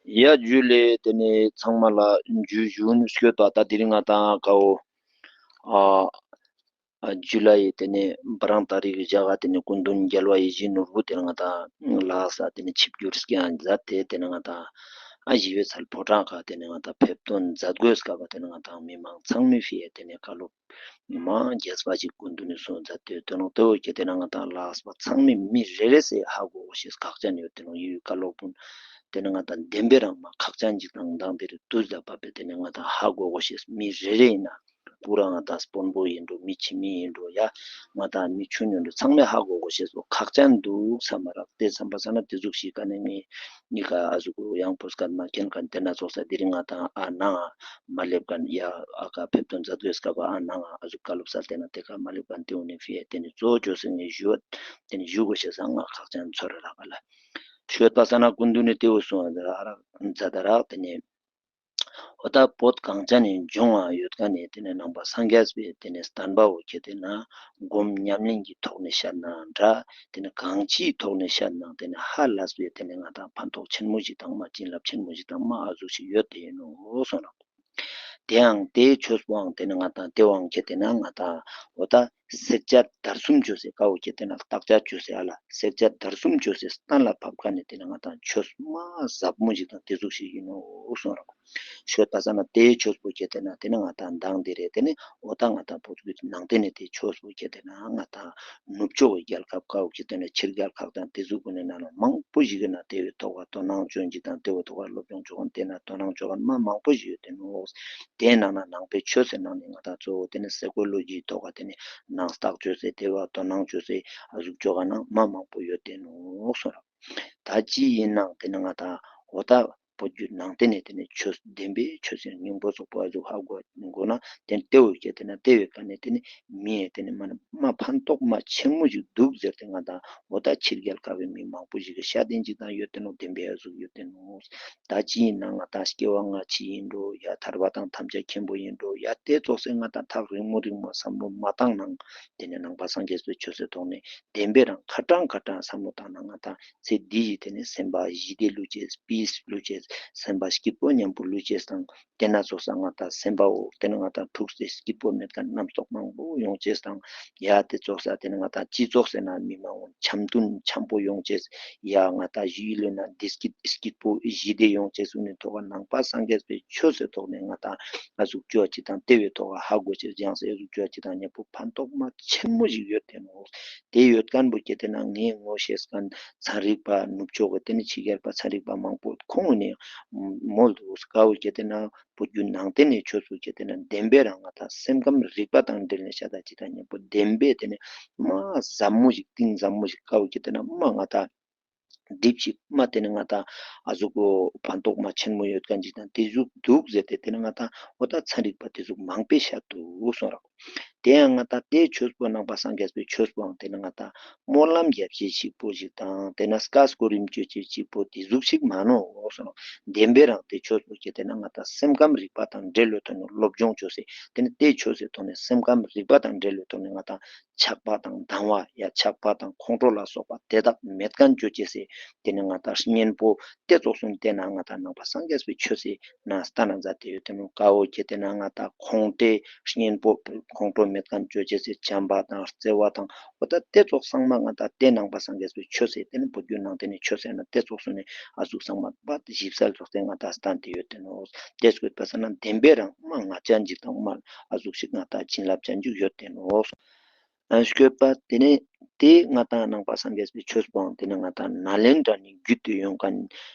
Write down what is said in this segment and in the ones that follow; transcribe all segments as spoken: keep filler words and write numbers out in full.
ཡ་ཇུ་ལེ། ཏེ་ནེ་ཚང་མ་ལ་ཇུ་ཞུན་སྐྱོད་པ། ད་དེ་རིང་ང་ཏང་ཀ་བོ་ཨ་ཇུ་ལའི་ཏེ་ནེ་བ་རང་ཏ་རིག་ཞག་ག་ཏེ་ནེ་སྐུ་མདུན་རྒྱལ་བ་ཡིད་བཞིན་ནོར་བུ་ཏེ་ནེ་ང་ཏང་ལ་དྭགས་ས་ཏེ་ནེ་ཆིབས་བསྒྱུར་སྐྱོད་མཛད་དེ་ཏེ་ནེ་ང་ཏང་ཨ་ཞི་བའི་ཚལ་ཕོ་བྲང་ཁ་ཏེ་ནེ་ང་ཏང་ཕེབས་ཐོན་མཛད་དགོས་སྐབས་ཏེ་ནེ་ང་ཏང་མི་མང་ཚང་མའི་ཕིའ་ཏེ་ནེ་བཀའ་སློབ་མ་རྒྱས་པ་ཞིག་སྐུ་མདུན་ནེ་གསུངས་མཛད་དེ་ཡོད་དེ་ནོག། ཏེ་བོ་ཁྱེད་དེ་ན་ང་ཏང་ལ་དྭགས་པ་ཚང་མའི་མི་རེ་རེ་སེ་ཧ་གོ་གོ་ཤེས་ཁག་ཅན་ཡོད་དེ་ནོག། ཡུལ་བཀའ་སློབ་སྤུན་དེ་ན་ང་ཏང་བདེན་པའི་རང་མ་ཁག་ཅན་ཅིག་དང་མདང་དེ་རིང་དུས་ལ་བབ་པའི་ཏེ་ནེ་ང་ཏང་ཧ་གོ་གོ་ཤེས་མི་རེ་རེ་ཡིན་ན་པུ་ར་ང་ཏང་དཔོན་པོ་ཡིན་འགྲོ་མི་ཆེན་མོ་ཡིན་འགྲོ་ཡ་ང་ཏང་མི་ཆུང་ཡིན་འགྲོ་ཚང་མས་ཧ་གོ་གོ་ཤེས་པོ་ཁག་ཅན་འདུག་བསམ་པ་རག། དེ་བསམ་པ་ས་ན་དེ་ཟུག་ཞིག་ག་ནེ་ངས་ནི་ཀ་ཨ་ཟུག་གོ་ཡང་པོ་སྐད་མ་མཁྱེན་མཁན་དེ་ན་ཚོགས་ས་དེ་རིང་ང་ཏང་ཨ་ནང་མ་སླེབས་མཁན་ཡ་ཨ་ཀ་ཕེབས་ཐོན་མཛད་དགོས་སྐབས་ཨ་ནང་ཨ་ཟུག་བཀའ་སློབ་སལ་ཏེ་ན་དེ་ཀ་མ་སླེབས་མཁན་དེ་འུ་ནེ་ཕི་ཡ་དེ་ནེ་གཙོ་བོ་ཅོས་སེ་ངས་ཞུ་བ་དེ་ནེ་ཞུ་དགོས་ཤེས་ས་ང་ཁག་ཅན་ཚོར་ར་ག་ལ་ཤོད་པ་ས་ན་སྐུ་མདུན་ནེ་དེ་བོ་གསུངས་ཨ་ར་མཛད་ད་རག། དེ་ནེ་འོ་ད་བོད་གངས་ཅན་ནི་ལྗོངས་ཨ་ཡོད་མཁན་ནི་དེ་ནེ་ནང་པ་སངས་རྒྱས་པའི་དེ་ནེ་བསྟན་པ་བོ་ཁྱེད་དེ་ན་སྒོམ་ཉམས་ལེན་གྱི་ཐོག་ནེ་བཤད་ན་འདྲ། དེ་ནེ་གང་ཅིའི་ཐོག་ནེ་བཤད་ན་དེ་ནེ་ཧ་ལས་པའི་དེ་ནེ་ང་ཏང་ཕན་ཐོགས་ཆེན་མོ་ཞིག་དང་མ་བྱིན་རླབས་ཆེན་མོ་ཞིག་དང་མ་ཨ་ཟུག་ཞིག་ཡོད་དེ་ཡིན་ནོག་གསུངས་རག། དེའང་དེའི་ཆོས་པོའང་དེ་ནེ་ང་ཏང་དེ་བོའང་ཁྱེད་དེ་ན་ང་ཏང་འོ་ད་བསྲེག་བཅད་བརྡར་གསུམ་ཅོས་སེ་ཀ་བོ་ཁྱེད་དེ་ན་བརྟག་དཔྱད་ཅོས་སེ་ཨ་ལ་བསྲེག་བཅད་བརྡར་གསུམ་ཅོས་སེ་གཏན་ལ་ཕབ་མཁན་ནི་དེ་ནེ་ང་ཏང་ཆོས་མ་ཟབ་མོ་ཞིག་དང་དེ་ཟུག་ཞིག་ཡིན་ནོག་གསུངས་རག། ཤོད་པ་ས་ན་དེའི་ཆོས་པོ་ཁྱེད་དེ་ན་དེ་ནེ་ང་ཏང་མདང་དེ་རེད། དེ་ནེ་འོ་ད་ང་ཏང་བོད་ཀྱི་ནང་བསྟན་ནི་དེ་ཆོས་པོ་ཁྱེད་དེ་ན་ང་ཏང་ནུབ་ཕྱོགས་ཀྱི་རྒྱལ་ཁབ་ཀ་བོ་ཁྱེད་དེ་ན་ཕྱི་རྒྱལ་ཁག་དང་དེ་ཟུག་གུན་ནི་ནང་ལ་མང་པོ་ཞིག་གི་ནང་དེ་བོའི་ཐོག་ལ་དོ་སྣང་ཅོ་ཡིན་ཅིག་དང་དེ་བོའི་ཐོག་ལ་སློབ་སྦྱོང་ཅོ་མཁན་དེ་ན་དོ་སྣང་ཅོ་མཁན་མ་མང་པོ་ཞིག་ཡོད་དེ་ནོག། དེའི་ནང་ན་ནང་པའི་ཆོས་ཟེར་ནང་ནེ་ང་ཏང་གཙོ་བོ་དེ་ནེ་སའི་ཀོ་ལོ་ཇིའི་ཐོག་ག་དེ་ནེ་ནང་བརྟག་ཅོས་སེ་དེ་བོ་དོ་སྣང་ཅོས་སེ་ཨ་ཟུག་ཅོ་མཁན་མ་མང་པོ་ཡོད་དེ་ནོག་གསུངས་རག། ད་ཅི་ཡིན་ནའང་དེ་ནེ་ང་ཏང་འོ་ད་བོད་བརྒྱུད་ནང་བསྟན་ནི་དེ་ནེ་ཆོས་བདེན་པའི་ཆོས་ཟེར་སྙིང་པོ་སོགས་པོ་ཨ་ཟུག་ཧ་གོ་དགོས་ན་དེ་དེ་བོ་ཁྱེད་དེ་ན་དེ་བོའི་ཀ་ནེ་དེ་ནེ་མི་ཡ་དེ་ནེ་མ་མ་ཕན་ཐོགས་མ་ཆེན་མོ་ཞིག་འདུག་ཟེར་ཏེ་ང་ཏང་འོ་ད་ཕྱི་རྒྱལ་ཁབ་བའི་མི་མང་པོ་ཞིག་གི་ཤ་དེ་ཅིག་དང་ཡོད་དེ་ནོག། བདེན་པའི་ཨ་ཟུག་ཡོད་དེ་ནོག། ད་ཅི་ཡིན་ན་ང་ཏང་སྐྱེ་བ་སྔ་ཕྱི་ཡིན་འགྲོ་ཡ་ཐར་པ་དང་ཐམས་ཅད་མཁྱེན་པོ་ཡིན་འགྲོ་ཡ་དེ་ཙོགས་སེ་ང་ཏང་ཐག་རིང་མོ་རིང་མོ་བསམ་བློ་མ་བཏང་ནའང་དེ་ནེ་ནང་པ་སངས་རྒྱས་པའི་ཆོས་སི་ཐོག་ནེ་བདེན་པའི་རང་ཁ་ཏང་ཁ་ཏང་བསམ་བློ་བཏང་ན་ང་ཏང་ཚེ་འདི་ཡི་དེ་ནེ་སེམས་པ་ཞི་བདེ་བླུ་ཅེས་པིས་བླུ་ཅེས་སེམས་པ་སྐྱིད་པོ་མཉམ་པོ་བླུ་ཅེས་དང་དེ་ན་ཙོགས་ས་ང་ཏང་སེམས་པ་བོ་དེ་ནེ་ང་ཏང་འཁྲུགས་ཏེ་སྐྱིད་པོ་མེད་མཁན་རྣམ་རྟོག་མང་པོ་ཡོང་ཅེས་དང་ཡ་དེ་ཙོགས་ས་དེ་ནེ་ང་ཏང་སྤྱི་ཚོགས་ཟེར་ན་མི་མང་བོ་འཆམ་མཐུན་འཆམ་པོ་ཡོང་ཅེས་ཡ་ང་ཏང་ཞི་ལུས་ན་བདེ་སྐྱིད་སྐྱིད་པོ་ཞི་བདེ་ཡོང་ཅེས་སུ་ནི་ཐོག་ནང་པ་སངས་རྒྱས་པའི་ཆོས་སི་ཐོག་ནེ་ང་ཏང་ཨ་ཟུག་ཅོ་ཅིག་དང་དེ་བོའི་ཐོག་ཧ་གོ་ཅེས་སྦྱངས་སེ་ཨ་ཟུག་ཅོ་ཅིག་དང་མཉམ་པོ་ཕན་ཐོགས་མ་ཆེན་མོ་ཞིག་ཡོད་དེ་ནོག། དེ་ཡོད་མཁན་བོ་ཁྱེད་དེ་ན་ངས་ངོ་ཤེས་མཁན་ཚན་རིག་པ་ནུབ་ཕྱོགས་ཀྱི་དེ་ནེ་ཕྱི་རྒྱལ་པ་ཚན་རིག་པ་མང་པོ་ཁོང་ནེ་མོལ་འདུག། ཀ་བོ་ཁྱེད་དེ་ན་བོད་བརྒྱུད་ནང་བསྟན་ནི་ཆོས་སུ་ཁྱེད་དེ་ན་བདེན་པའི་རང་ང་ཏང་སེམས་ཁམས་རིག་པ་དང་འབྲེལ་ནེ་ཤ་ད་ཅིག་དང་མཉམ་པོ་བདེན་པའི་དེ་ནེ་མ་ཟབ་མོ་ཞིག་གཏིང་ཟབ་མོ་ཞིག་ཀ་བོ་ཁྱེད་དེ་ན་མ་ང་ཏང་གྲིབ་ཞིག་མ་དེ་ནེ་ང་ཏང་ཨ་ཟུག་གོ་ཕན་ཐོགས་མ་ཆེན་མོ་ཡོད་མཁན་ཅིག་དང་དེ་ཟུག་འདུག་ཟེར་ཏེ་དེ་ནེ་ང་ཏང་འོ་ད་ཚན་རིག་པ་དེ་ཟུག་མང་པོས་བཤད་འདུག་གསུངས་རག། དེ་ཡང་ང་ཏང་དེ་ཆོས་པོ་ནང་པ་སངས་རྒྱས་པའི་ཆོས་པོའང་དེ་ནེ་ང་ཏང་སྨོན་ལམ་རྒྱབ་ཅེས་ཅིག་པོ་ཞིག་དང་དེ་ནེ་སྐད་སྐོར་རིམ་བཅོ་ཅེས་ཅིག་པོ་དེ་ཟུག་ཞིག་མ་ནོག་གསུངས་རག། བདེན་པའི་རང་དེ་ཆོས་པོ་ཁྱེད་དེ་ན་ང་ཏང་སེམས་ཁམས་རིག་པ་དང་འབྲེལ་བའི་ཐོག་ནེ་སློབ་སྦྱོང་ཅོས་སེ་དེ་ནེ་དེ་ཆོས་སི་ཐོག་ནེ་སེམས་ཁམས་རིག་པ་དང་འབྲེལ་བའི་ཐོག་ནེ་ང་ཏང་ཆགས་པ་དང་སྡང་བ་ཡ་ཆགས་པ་དང་ཁོང་ཁྲོ་ལ་སོགས་པ་དེ་དག་མེད་མཁན་ཅོ་ཅེས་སེ་དེ་ནེ་ང་ཏང་གཉེན་པོ་དེ་ཙོགས་སུ་དེ་ན་ང་ཏང་ནང་པ་སངས་རྒྱས་པའི་ཆོས་སི་ན་སྟན་ན་མཛད་དེ་ཡོད་དེ་ནོག། ཀ་བོ་ཁྱེད་དེ་ན་ང་ཏང་ཁོང་ཁྲོའི་གཉེན་པོ་ཁོང་ཁྲོ་མེད་མཁན་ཅོ་ཅེས་སེ་བྱམས་པ་དང་བརྩེ་བ་དང་འོ་ད་དེ་ཙོགས་ཚང་མ་ང་ཏང་དེ་ནང་པ་སངས་རྒྱས་པའི་ཆོས་སི་དེ་ནེ་བོད་བརྒྱུད་ནང་བསྟན་ནི་ཆོས་སི་ན་དེ་ཙོགས་སུ་ནི་ཨ་ཟུག་ཚང་མ་པ་ཞིབ་གསལ་ཙོགས་དེ་ང་ཏང་སྟན་ཏེ་ཡོད་དེ་ནོག། དེ་སྐོར་པ་ས་ན་བདེན་པའི་རང་མ་ང་ཅན་ཅིག་དང་མ་ཨ་ཟུག་ཞིག་ང་ཏང་བྱིན་རླབས་ཅན་ཅིག་ཡོད་དེ་ནོག། ཨ་སྐྱོད་པ་དེ་ནེ་དེ་ང་ཏང་ནང་པ་སངས་རྒྱས་པའི་ཆོས་པོའང་དེ་ནེ་ང་ཏང་ནཱ་ལེནྡྲ་ནེ་བརྒྱུད་དེ་ཡོང་མཁན་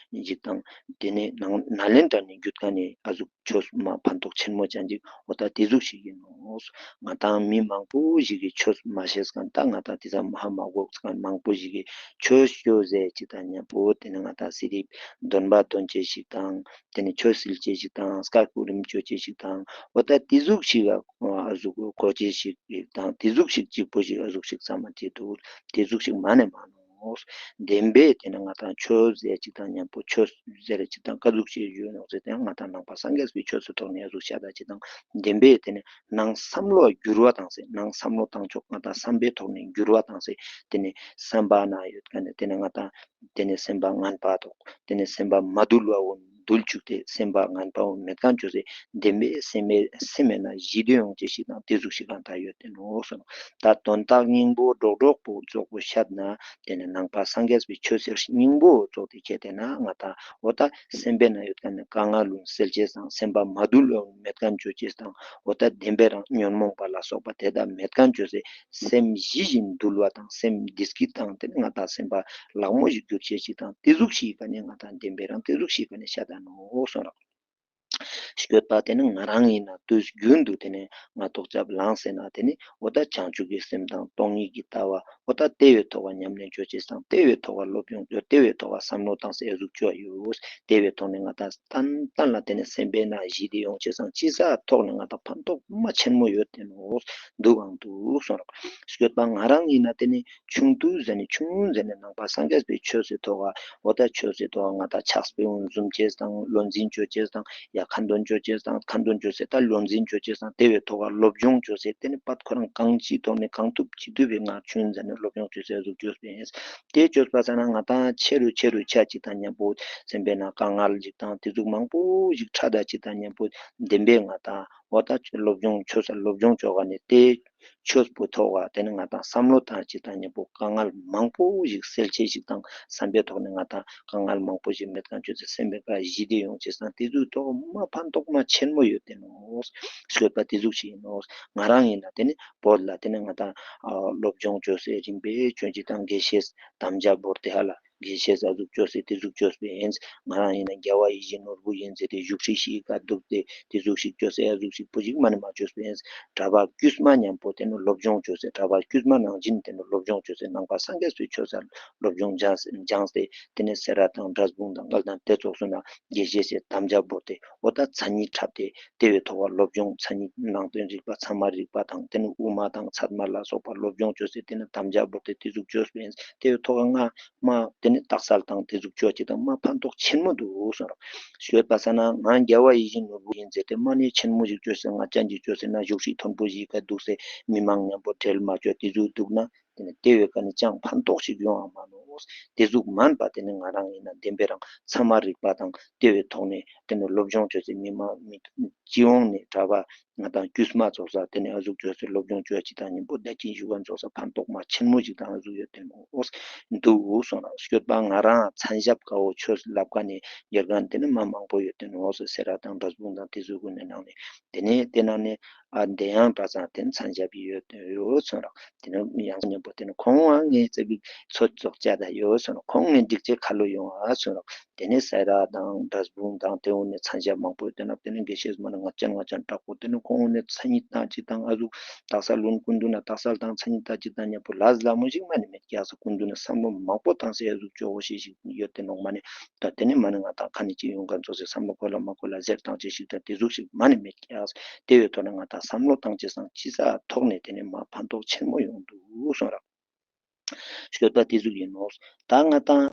ཅིག་དང་དེ་ནེ་ནང་ནཱ་ལེནྡྲ་ནེ་བརྒྱུད་མཁན་ནི་ཨ་ཟུག་ཆོས་མ་ཕན་ཐོགས་ཆེན་མོ་ཅན་ཅིག་འོ་ད་དེ་ཟུག་ཞིག་ཡིན་ནོག། ང་ཏང་མི་མང་པོ་ཞིག་གི་ཆོས་མ་ཤེས་མཁན་ད་ང་ཏང་དེ་ཙམ་ཧ་མ་གོ་མཁན་མང་པོ་ཞིག་གི་ཆོས་ཅོ་ཟེར་ཅིག་དང་མཉམ་པོ་དེ་ནེ་ང་ཏང་སི་རིབ་འདོན་པ་འདོན་ཅེས་ཞིག་དང་དེ་ནེ་ཆོས་སིལ་ཅེས་ཞིག་དང་སྐད་སྐུར་རིམ་བཅོ་ཅེས་ཞིག་དང་འོ་ད་དེ་ཟུག་ཞིག་ག་ཨ་ཟུག་གོ་ཅེས་ཞིག་དང་དེ་ཟུག་ཞིག་གཅིག་པོ་ཞིག་ཨ་ཟུག་ཞིག་ཚང་མ་བྱེད་འདུག། དེ་ཟུག་ཞིག་མ་ནེ་མ་ནོག། བདེན་པའི་དེ་ནེ་ང་ཏང་ཆོས་ཟེར་ཅིག་དང་མཉམ་པོ་ཆོས་ཟེར་ཅིག་དང་ཀ་ཟུག་ཞིག་ཡོད་ནོག་ཟེར་ཏེ་ང་ཏང་ནང་པ་སངས་རྒྱས་པའི་ཆོས་སི་ཐོག་ནེ་ཨ་ཟུག་བཤད་ད་ཅིག་དང་བདེན་པའི་དེ་ནེ་ནང་བསམ་བློ་འགྱུར་བ་བཏང་སེ་ནང་བསམ་བློ་བཏང་ཕྱོགས་ང་ཏང་བསམ་པའི་ཐོག་ནེ་འགྱུར་བ་བཏང་སེ་དེ་ནེ་བསམ་པ་ན་ཡོད་མཁན་ནི་དེ་ནེ་ང་ཏང་དེ་ནེ་སེམས་པ་ངན་པ་དོག་དེ་ནེ་སེམས་པ་མ་དུལ་བ་འོ་ འདུལ་བཅུག་སྟེ་སེམས་པ་ངན་པ་བོ་མེད་ཁན་ཅོས་ཏེ་བདེན་པའི་སེམས་མེད་སེམས་མེད་ན་ཞི་བདེ་ཡོང་ཅེས་ཤིག་དང་དེ་ཟུག་ཤིག་གང་ལྟར་ཡོད་དེ་ནོག་གསུངས། ད་དོན་དག་སྙིང་པོ་སྒྲོག་སྒྲོག་པོ་ཙོགས་པོ་ཤད་ན་དེ་ནི་ནང་པ་སངས་རྒྱས་པའི་ཆོས་ཟེར་སྙིང་པོ་ཙོགས་དེ་ཁྱེད་དེ་ན་ང་ད་འོ་ད་སེམས་པའི་ནང་ཡོད་ཁན་ནི་དཀའ་ངལ་ལུང་སེལ་ཅེས་དང་སེམས་པ་མ་དུལ་ལུང་མེད་ཁན་ཅོ་ཅེས་དང་འོ་ད་བདེན་པའི་རང་ཉོན་མོངས་པ་ལ་སོགས་པ་དེ་དག་མེད་ཁན་ཅོས་ཏེ་སེམས་ཞི་ཞིང་དུལ་བ་དང་སེམས་བདེ་སྐྱིད་དང་དེ་ནི་ང་ད་སེམས་པ་ལག་མོ་ཞིག་གྱུར་ཅེས་ཤིག་དང་དེ་ཟུག་ཤིག་ག་ནས་ང་ད་བདེན་པའི་རང་དེ་ཟུག་ཤིག་ག་ནས་ཤད་ད་ནོག་གསུངས་རོགས། སྐྱོད་པ་དེ་ནི་ང་རང་ཡིན་ན་དུས་རྒྱུན་དུ་དེ་ནི་ང་ཐོག་ཅབ་ལངས་ཟེར་ན་དེ་ནི་འོ་ད་བྱང་ཆུབ་ཀྱི་སེམས་དང་སྟོང་ཉིད་ཀྱི་ལྟ་བ་འོ་ད་དེ་བའི་ཐོག་ག་ཉམས་ལེན་ཅོ་ཅེས་དང་དེ་བའི་ཐོག་ག་སློབ་སྦྱོང་ཅོ་དེ་བའི་ཐོག་ག་བསམ་བློ་བཏང་ཟེར་ཨ་ཟུག་ཅོ་ཡོད། དེ་བའི་ཐོག་ནས་ང་ད་ཏན་ཏན་ལ་དེ་ནི་སེམས་པའི་ནང་ཞི་བདེ་ཡོང་ཅེས་སང་ཅི་ས་ཐོག་ནས་ང་ད་ཕན་ཐོགས་མ་ཆེན་མོ་ཡོད་དེ་ནོག་འདུག་ཨང་འདུག་གསུངས་རོགས། སྐྱོད་པ་ང་རང་ཡིན་ན་དེ་ནི་ཆུང་དུས་ཟེར་ནས་ཆུང་ཟེར་ནས་ནང་པ་སངས་རྒྱས་པའི་ཆོས་སི་ཐོག་ག་འོ་ད་ཆོས་སི་ཐོག་ག་ང་ད་ཕྱག་དཔེ་འོང་བཟུམ་ཅེས་དང་བློ་འཛིན་ཅོ་ཅེས་དང་ཡ་ཁ་འདོན་ཅོ་ཅེས་དང་ཁ་འདོན་ཅོ་ཟེར་ད་བློ་འཛིན་ཅོ་ཅེས་དང་དེ་བའི་ཐོག་ག་སློབ་སྦྱོང་ཅོ་ཟེར་དེ་ནི་པད་ཁོ་རང་གང་ཅིའི་ཐོག་ནས་གང་ཐུབ་ཅི་ཐུབ་པའི་ངར་ཆུན་ཟེར་ནས་སློབ་སྦྱོང་ཅོ་ཟེར་ཟུག་ཅོས་པས། དེ་ཅོས་པ་ས་ན་ང་ད་ཆེ་རུ་ཆེ་རུ་ཆ་ཅིག་དང་མཉམ་པོ་སེམས་པའི་ནང་དཀའ་ངལ་ཅིག་དང་དེ་ཟུག་མང་པོ་ཞིག་ཕྲད་ད་ཅིག་དང་མཉམ་པོ་བདེན་པའི་ང་ད་འོ་ད་སློབ་སྦྱོང་ཆོས་ས་སློབ་སྦྱོང་ཅོ་ག་ནས་དེ་ཆོས་པོ་ཐོག་ག་དེ་ནི་ང་ད་བསམ་བློ་བཏང་ཅིག་དང་མཉམ་པོ་དཀའ་ངལ་མང་པོ་ཞིག་སེལ་ཅེས་ཤིག་དང་བསམ་པའི་ཐོག་ནས་ང་ད་དཀའ་ངལ་མང་པོ་ཞིག་མེད་ཁན་ཅོ་ཅེས་སེམས་པའི་ཀ་ཞི་བདེ་ཡོང་ཅེས་དང་དེ་ཟུག་ཐོག་མ་ཕན་ཐོགས་མ་ཆེན་མོ་ཡོད་དེ་ནོག་སྐྱོད་པ་དེ་ཟུག་ཞིག་ཡིན་ནོག་ང་རང་ཡིན་ན་དེ་ནི་བོད་ལ་དེ་ནི་ང་ད་སློབ་སྦྱོང་ཅོ་ཟེར་རིམ་པས་ཅོ་ཅིག་དང་དགེ་བཤེས་དམ་བཅའ་བོར་ཏེ་ཧ་ལ་དགེ་བཤེས་ཨ་ཟུག་ཅོས་ཏེ་དེ་ཟུག་ཅོས་པས་ཨིན། ང་རང་ཡིན་ན་རྒྱལ་བ་ཡིད་བཞིན་ནོར་བུ་ཡིན་ཟེར་ཏེ་བཞུགས་ཁྲི་ཞིག་ག་འདུག་སྟེ་དེ་ཟུག་ཞིག་ཅོས་ཏེ་ཨ་ཟུག་ཞིག་པོ་ཞིག་མ་ནི་མ་ཅོས་པས་ཨིན། གྲྭ་པ་དཀྱུས་མ་མཉམ་པོ་དེ་ནི་སློབ་སྦྱོང་ཅོས་ཏེ་གྲྭ་པ་དཀྱུས་མ་ནང་བཞིན་དེ་ནི་སློབ་སྦྱོང་ཅོས་ཏེ་ནང་པ་སངས་རྒྱས་པའི་ཆོས་ས་སློབ་སྦྱོང་སྦྱངས་སྦྱངས་ཏེ་དེ་ནི་སེ་ར་དང་འབྲས་སྤུངས་དང་མངའ་རིས་དང་དེ་ཙོགས་སུ་ན་དགེ་བཤེས་ཞེས་དམ་བཅའ་བོར་ཏེ་འོ་ད་མཚན་ཉིད་འཁྲབ་སྟེ། དེ་བའི་ཐོག་ག་སློབ་སྦྱོང་མཚན་ཉིད་ནང་དོན་རིག་པ་ཚད་མ་རིག་པ་དང་དེ་ནི་དབུ་མ་དང་ཚད་མ་ལ་སོགས་པ་སློབ་སྦྱོང་ཅོས་ཏེ་དེ་ནི་དམ་བཅའ་བོར་ཏེ་དེ་ཟུག་ཅོས་པས་དེ་བའི་ཐོག་ག་ང་མ་དེ་ནི་རྟགས་གསལ་དང་དེ་ཟུག་ཅོས་ཅིག་དང་མ་ཕན་ཐོགས་ཆེན་མོ་འདུག་གསུངས་རོགས། ཞུས་པ་ས་ན་ང་རྒྱལ་བ་ཡིད་བཞིན་ནོར་བུ་ཡིན་ཟེར་ཏེ་མ་ནི་ཆེན་མོ་ཞིག་ཅོས་ཟེར་ང་ཅན་ཅིག་ཅོས་ཟེར་ན་བཞུགས་ཤིག་མཐོན་པོ་ཞིག་ག་འདུག་སེ་མི་མང་མཉམ་པོ་འབྲེལ་མ་ཅོས་དེ་ཟུག་འདུག་ན། དེ་ནི་དེ་བའི་ཀ་ནི་ཅང་ཕན་ཐོགས་ཤིག་ཡོང་བ་མ་ནོག་དེ་ཟུག་མན་པ་དེ་ནི་ང་རང་ཡིན་ན་བདེན་པའི་རང་ཚད་མ་རིག་པ་དང་དེ་བའི་ཐོག་ནས་དེ་ནི་སློབ་སྦྱོང་ཅོས་ཏེ་མི་མང་མི་སྤྱི་ཡོངས་ནས་གྲྭ་པ་ང་དང་དཀྱུས་མ་ཚོགས་ས་དེ་ནི་ཨ་ཟུག་ཅོས་ཏེ་སློབ་སྦྱོང་ཅོས་ཅིག་དང་མཉམ་པོ་ད་ཅི་ཞུ་མཁན་ཚོགས་ས་ཕན་ཐོགས་མ་ཆེན་མོ་ཞིག་དང་ཨ་ཟུག་ཡོད་དེ་ནོག་འདུག་གསུངས་རོགས། སྐྱོད་པ་ང་རང་མཚན་ཞབས་ཀ་བོ་ཆོས་ལབ་ཀ་ནས་དགེ་རྒན་དེ་ནི་མ་མང་པོ་ཡོད་དེ་ནོག་སེ་ར་དང་འབྲས་སྤུངས་དང་དེ་ཟུག་གུན་ནི་ནང་ནས་དེ་ནས་དེ་ནང་ནས། ཨ་དེ་ཡང་གྲྭ་ཚང་དེ་ནི་མཚན་ཞབས་ཡོད་ཡོད་ཚོན་རོགས། དེ་ནི་ཡང་མཉམ་པོ་དེ་ནི་ཁོང་ཨ་ངའི་རྩེ་གི་ཚོད་ཚོགས་བཅའ་ད་ཡོད་ཚོན་རོགས། ཁོང་ངའི་སྒྲིག་ཆས་ཁ་ལོ་ཡོང་ཨ་ཚོན་རོགས། དེ་ནི་སེ་ར་དང་འབྲས་སྤུངས་དང་དེ་འུ་ནི་མཚན་ཞབས་མང་པོ་ཡོད་དེ་ན་དེ་ནི་དགེ་བཤེས་མ་ནི་ང་ཅན་ང་ཅན་དྲག་པོ་དེ་ནི་ཁོང་འུ་ནི་མཚན་ཉིད་དང་ཅི་དང་ཨ་ཟུག་དག་ས་ལུན་ཀུན་འདུག་ན་དག་ས་དང་མཚན་ཉིད་དང་ཅི་དང་མཉམ་པོ་ལ་ཟླ་མོ་ཞིག་མ་ནི་མེད་ཀྱག་ས་ཀུན་འདུག་ན་བསམ་བློ་མང་པོ་བཏང་སེ་ཨ་ཟུག་ཅོ་གོ་ཤེས་ཤིག་ཡོད་དེ་ནོག་མ་ནི། ད་དེ་ནི་མ་ནི་ང་དང་ཁ་ནི་ཅི་ཡོང་མཁན་ཚོགས་སེ་བསམ་བློ་གོ་ལ་མ་གོ་ལ་ཟེར་བཏང་ཅེས་ཤིག་དང་དེ་ཟུག་ཞིག་མ་ནི་མེད་ཀྱག་དེ་བའི་ཐོག་ནས་ང་དང་བསམ་བློ་བཏང་ཅེས་སང་ཅི་ས་ཐོག་ནས་དེ་ནི་མ་ཕན་ཐོགས་ཆེན་མོ་ཡོང་འདུག་གསུངས་རོགས། ཤོད་པ་དེ་ཟུག་ཡིན་ནོག་ད་ང་དང་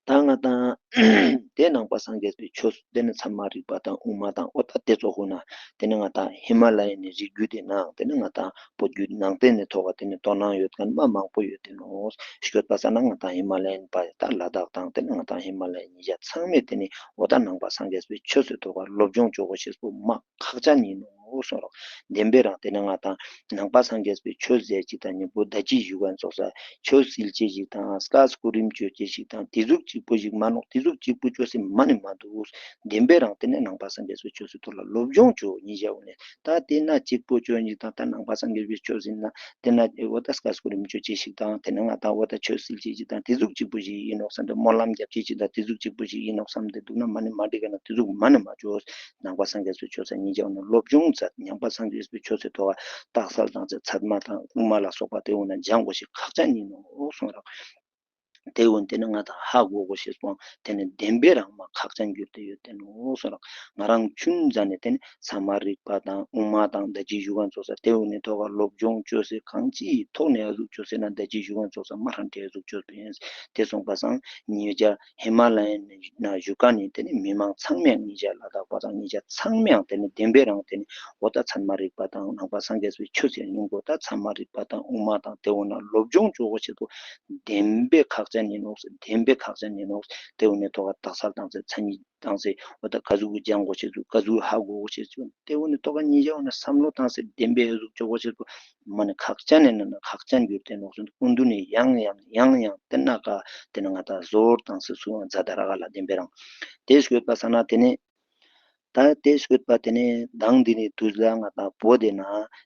ད་ང་དང་དེ་ནང་པ་སངས་རྒྱས་པའི་ཆོས་དེ་ནི་ཚད་མ་རིག་པ་དང་དབུ་མ་དང་འོ་ད་དེ་ཚོགས་ཧུ་ན་དེ་ནི་ང་དང་ཧི་མ་ལ་ཡའི་ནི་རི་རྒྱུད་དེ་ནང་དེ་ནི་ང་དང་བོད་བརྒྱུད་ནང་བསྟན་ནི་ཐོག་ག་དེ་ནི་དོ་སྣང་ཡོད་མཁན་མ་མང་པོ་ཡོད་དེ་ནོག་ཤོད་པ་ས་ན་ང་དང་ཧི་མ་ལ་ཡན་པ་ད་ལ་དྭགས་དང་དེ་ནི་ང་དང་ཧི་མ་ལ་ཡན་ཉིས་ཆ་ཚང་མས་དེ་ནི་འོ་ད་ནང་པ་སངས་རྒྱས་པའི་ཆོས་སི་ཐོག་ག་སློབ་སྦྱོང་ཅོ་གོ་ཤེས་པོ་མ་ཁག་ཅན་ཡིན་ནོག་གསུངས་རོགས། བདེན་པའི་རང་དེ་ནི་ང་དང་ནང་པ་སངས་རྒྱས་པའི་ཆོས་ཟེར་ཅིག་དང་མཉམ་པོ་ད་ཅི་ཞུ་མཁན་ཚོགས་ས་ཆོས་སིལ་ཅེས་ཤིག་དང་སྐ་སྐུ་རིམ་ཅོ་ཅེས་ཤིག་དང་དེ་ཟུག་གཅིག་པོ་ཞིག་མ་ནོག་དེ་ཟུག་གཅིག་པོ་ཅོ་སེ་མ་ནི་མ་འདུག་བདེན་པའི་རང་དེ་ནི་ནང་པ་སངས་རྒྱས་པའི་ཆོས་སི་ཐོག་ལ་སློབ་སྦྱོང་ཅོ་ཉིས་ཞག་འོ་ནས། ད་དེ་ན་གཅིག་པོ་ཅོ་ཉིས་དང་ད་ནང་པ་སངས་རྒྱས་པའི་ཆོས་ཟིན་ན་དེ་ན་འོ་ད་སྐ་སྐུ་རིམ་ཅོ་ཅེས་ཤིག་དང་དེ་ན་ང་དང་འོ་ད་ཆོས་སིལ་ཅེས་ཤིག་དང་དེ་ཟུག་གཅིག་པོ་ཞིག་ཡིན་ནོག་བསམ་སྟེ་སྨོན་ལམ་རྒྱབ་ཅེས་ཤིག་དང་དེ་ཟུག་གཅིག་པོ་ཞིག་ཡིན་ནོག་བསམ་སྟེ་འདུག་ན་མ་ནི་མ་འགྲིག་ག་ན་དེ་ཟུག་མ་ནི་མ་ཅོས། ནང་པ་སངས་རྒྱས་པའི་ཆོས་ས་ཉིས་ཞག་འོ་ན་སློབ་སྦྱོང་མཛད། ནང་པ་སངས་རྒྱས་པའི་ཆོས་སི་ཐོག་ག་རྟགས་གསལ་དང་ཚད་མ་དང་དབུ་མ་ལ་སོགས་པ་དེ་འོ་ན་སྦྱང་དགོས་ཤེས་ཁག་ཅན་ཡིན་ནོག་གསུངས་རོགས། དེ་འོན་ཏེ་ནི་ང་དང་ཧ་གོ་གོ་ཤེས་སོང་དེ་ནི་བདེན་པའི་རང་མ་ཁག་ཅན་གྱུར་ཏེ་ཡོད་དེ་ནོག་གསུངས་རོགས། ང་རང་ཆུན་ཙ་ནས་དེ་ནི་ཚད་མ་རིག་པ་དང་དབུ་མ་དང་ད་ཅི་ཞུ་མཁན་ཚོགས་ས་དེ་འོ་ནི་ཐོག་ག་སློབ་སྦྱོང་ཅོས་སེ་གང་ཅིའི་ཐོག་ནས་ཨ་ཟུག་ཅོས་སེ་ན་ད་ཅི་ཞུ་མཁན་ཚོགས་ས་མ་རང་དེ་ཨ་ཟུག་ཅོས་པ་ཡིན། དེ་སོང་པ་སང་ཉིས་ཞག་ཧི་མ་ལ་ཡན་ན་བཞུགས་ཀ་ནི་དེ་ནི་མི་མང་ཚང་མས་ཉིས་ཞག་ལ་དྭགས་པ་དང་ཉིས་ཞག་ཚང་མས་དེ་ནི་བདེན་པའི་རང་དེ་ནི་འོ་ད་ཚད་མ་རིག་པ་དང་ནང་པ་སངས་རྒྱས་པའི་ཆོས་ཟེར་ཡོང་གོ་ད་ཚད་མ་རིག་པ་དང་དབུ་མ་དང་དེ་འོ་ན་སློབ་སྦྱོང་ཅོ་གོ་ཤེས་པོ་བདེན་པའི་ཁག་ ཅན་ཨིན་ནོག། བདེན་པའི་ཁག་ཅན་ཨིན་ནོག། ཏེ་འོ་ནེ་ཐོག་ཁ་དག་ས་བཏང་སེ་མཚན་ཉིད་བཏང་སེ་འོ་ད་ག་ཟུག་གི་སྦྱང་དགོས་ཤེས་ཚུལ་ག་ཟུག་ཧ་གོ་དགོས་ཤེས་ཚུལ་ཏེ་འོ་ནེ་ཐོག་ཁ་ཉེ་ཞའི་འོ་ནེ་བསམ་བློ་བཏང་སེ་བདེན་པའི་འོ་ཟུག་ཅོ་དགོས་ཤེས་ཚུལ་མ་ནེ་ཁག་ཅན་ཨིན་ན་ཁག་ཅན་གྱུར་ཏེ་ནོག་སོང་། འོ་དུ་ནེ་ཡང་ཡང་ཡང་ཡང་ཏེ་ན་ཀ་ཏེ་ན་ང་ད་ཟོར་བཏང་སེ་སུ་ཡང་མཛད་ད་ར་ག་ལ་བདེན་པའི་རང་ཏེ་སྐྱོད་པ་ས་ན་ཏེ་ནེ་ད་ཏེ་སྐྱོད་པ་ཏེ་ནེ་མདང་འདི་ནེ་དུས་ལ་ང་ད་བོད་དེ་ན་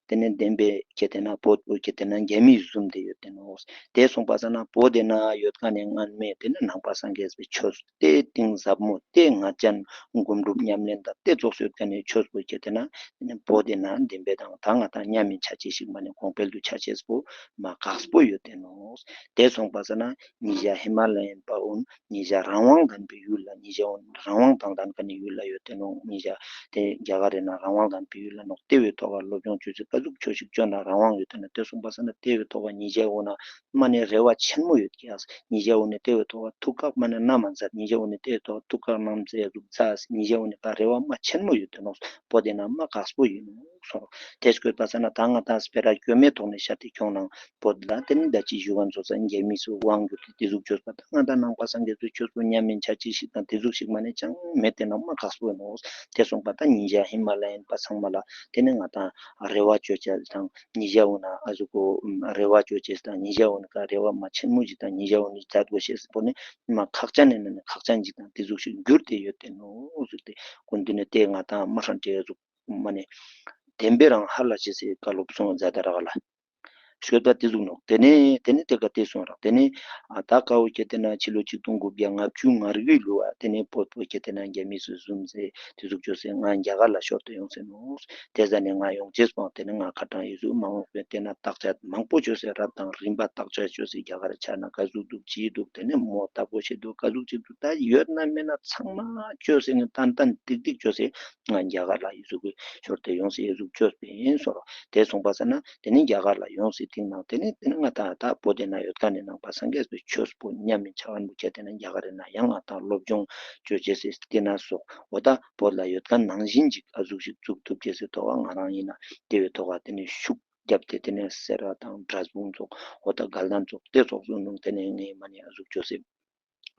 ཏེ་ནེ་བདེན་པའི་ཁྱེད་དེ་ན་བོད་བོད་ཁྱེད་དེ་ན་རྒྱ་མི་བཟུམ་དེ་ཡོད་དེ་ནོག། ཏེ་སོང་པ་ས་ན་བོད་དེ་ན་ཡོད་ཁན་ནི་སྔན་མེ་ཏེ་ནེ་ནང་པ་སངས་རྒྱས་པའི་ཆོས་ཏེ་གཏིང་ཟབ་མོ་ཏེ་ང་ཅན་སྒོམ་སྒྲུབ་ཉམས་ལེན་དང་ཏེ་ཙོགས་ཡོད་ཁན་ནི་ཆོས་པོ་ཁྱེད་དེ་ན་ཏེ་ནེ་བོད་དེ་ན་བདེན་པའི་དང་ད་ང་ད་མཉམ་མེ་ཆ་ཅེས་ཤིག་མ་ནེ་གོང་འཕེལ་དུ་ཆ་ཅེས་པོ་མ་ཁག་པོ་ཡོད་དེ་ནོག། ཏེ་སོང་པ་ས་ན་ཉེ་ཞ་ཧི་མ་ལ་ཡན་པ་འོ་ན་ཉེ་ཞ་རང་དབང་ལྡན་པའི་ཡུལ་ལ་ཉེ་ཞ་འོ་ན་རང་དབང་དང་ལྡན་ཁན་ནི་ཡུལ་ལ་ཡོད་དེ་ནོག། ཉེ་ཞ་ཏེ་རྒྱ་གར་རི་ན་རང་དབང་ལྡན་པའི་ཡུལ་ལ་ནོག། ཏེ་བོའི་ཐོག་ཁ་སློབ་སྦྱོང་ཅོ་ཅེས་ག་ཟུག་ཅོ་ཞིག་ཅོ་ན་རང་དབང་ཡོད་དེ་ན་ཏེ་སོང་པ་ས་ན་ཏེ་བོའི་ཐོག་ཁ་ཉེ་ཞ་འོ་ན་མ་ནེ་རེ་བ་ཆེན་མོ་ཡོད་ཀྱག། ཉེ་ཞ་འོ་ན་ཏེ་བོའི་ཐོག་ཁ་ཐུགས་ཁག་མ་ནེ་ན་མ་མཛད། ཉེ་ཞ་འོ་ན་ཏེ་བོའི་ཐོག་ཁ་ཐུགས་ཁག་ནམ་ཚེ་ཡ་ཟུག་མཛད། ཉེ་ཞ་འོ་ན་ད་རེ་བ་མ་ཆེན་མོ་ཡོད་དེ་ནོག། བོད་དེ་ན་མ་ཁག་པོ་ཡིན་ནོག་སོང་། ཏེ་སྐྱོད་པ་ས་ན་ད་ང་ད་སྤེ་ར་སྐྱོ་མེ་ཐོག་ནེ་ཤར་ཏེ་ཁྱོང་ནང་བོད་ལ་ཏེ་ནེ་ད་ཅི་ཞུ་ག་ཚོགས་ས་རྒྱ་མི་སུ་དབང་གྱུར་ཏེ་ཏེ་ཟུག་ཅོས་པ་ད་ང་ད་ནང་པ་སངས་རྒྱས་སུ་ཆོས་པོ་ཉམས་མེ་ཆ་ཅེས་ཤིག་དང་ཏེ་ཟུག་ཤིག་མ་ནེ་ཅང་མེད་དེ་ན་མ་ཁག་པོ་ཡིན་ནོག། ཏེ་སོང་པ་ད་ཉེ་ཞ་ཧི་མ་ལ་ཡན་པ་ཚང་མ་ལ་ཏེ་ནེ་ང་ད་རེ་བ་ཅོ་ཅེས་དང་ཉེ་ཞ་འོ་ན་ཨ་ཟུག་གོ་རེ་བ་ཅོ་ཅེས་དང་ཉེ་ཞ་འོ་ན་ཀ་རེ་བ་མ་ཆེན་མོ་ཞིག་དང་ཉེ་ཞ་འོ་ན་མཛད་དགོས་ཤེས་པོ་ནི་མ་ཁག་ཅན་ཨིན་ན་ནི་ཁག་ཅན་ཞིག་དང་ཏེ་ཟུག་ཤིག་གྱུར་ཏེ་ཡོད་དེ་ནོག་ཟེར་ཏེ་ཀུན་ཏེ་ནེ་ཏེ་ང་ད་མ་ཧྲན་ཏེ་ཟུག་མ་ནེ་བདེན་པའི་རང་ཧ་ལ་ཅེས་སི་བཀའ་སློབ་སོང་མཛད་ད་ར་ག་ལ་སྐྱོད་པ་ཏེ་ཟུག་ནོག། ཏེ་ནེ་ཏེ་ནེ་ཏེ་ཀ་ཏེ་སོང་རག། ཏེ་ནེ་ཨ་ད་ཀ་བོ་ཁྱེད་དེ་ན་ཕྱི་ལོ་ཆིག་སྟོང་དགུ་བརྒྱ་ལྔ་བཅུ་ང་དགུའི་ལོ་བ་ཏེ་ནེ་བོད་པོ་ཁྱེད་དེ་ན་རྒྱ་མི་སུ་བཟུང་སེ་ཏེ་ཟུག་ཅོས་སེ་ང་རྒྱ་གར་ལ་ཤོར་ཏེ་ཡོང་སེ་ནོག། ཏེ་ཟ་ནེ་ང་ཡོང་ཅེས་པོ་ཏེ་ནེ་ང་ཁ་ཏང་ཡོད་ཟུག་མ་འོངས་པའི་ཏེ་ན་བརྟག་དཔྱད་མང་པོ་ཅོས་སེ་རབ་དང་རིམ་པ་བརྟག་དཔྱད་ཅོས་སེ་རྒྱ་གར་ཆ་ན་ག་ཟུག་འདུག་ཅི་འདུག་ཏེ་ནེ་མོ་ལྟ་བུ་ཞིག་འདུག་ག་ཟུག་ཅིག་འདུག་ད་ཡོད་ན་མེད་ན་ཚང་མ་ཅོས་སེ་ངས་ཏན་ཏན་ཏིག་ཏིག་ཅོས་སེ་ང་རྒྱ་གར་ལ་ཡོད་ཟུག་གི་ཤོར་ཏེ་ཡོང་སེ་ཡོད་ཟུག་ཅོས་པིན་སོང་རག། ཏེ་སོང་པ་ས་ན་ཏེ་ནེ་རྒྱ་གར་ལ་ཡོང་སེ་ཏེ་ནང་ཏེ་ནེ་ཏེ་ནེ་ང་ད་ད་བོད་དེ་ན་ཡོད་ཁན་ནི་ནང་པ་སངས་རྒྱས་པའི་ཆོས་པོ་ཉམས་མེ་ཆ་ཁན་བོ་ཁྱེད་དེ་ན་རྒྱ་གར་རི་ན་ཡང་ང་ད་སློབ་སྦྱོང་ཅོ་ཅེས་སི་ཏེ་ན་སོགས་འོ་ད་བོད་ལ་ཡོད་ཁན་ནང་བཞིན་ཅིག་ཨ་ཟུག་ཞིག་བཙུགས་ཐུབ་ཅེས་སི་ཐོག་ང་རང་ཡིན་ན་ཏེ་བོའི་ཐོག་ཏེ་ནེ་ཤུགས་རྒྱབ་སྟེ་ཏེ་ནེ་སེ་ར་དང་འབྲས་སྤུངས་ཙོགས་འོ་ད་དགའ་ལྡན་ཙོགས་ཏེ་ཙོགས་སུ་ནང་ཏེ་ནེ་ངས་མ་ནེ་ཨ་ཟུག་ཅོས་སེ་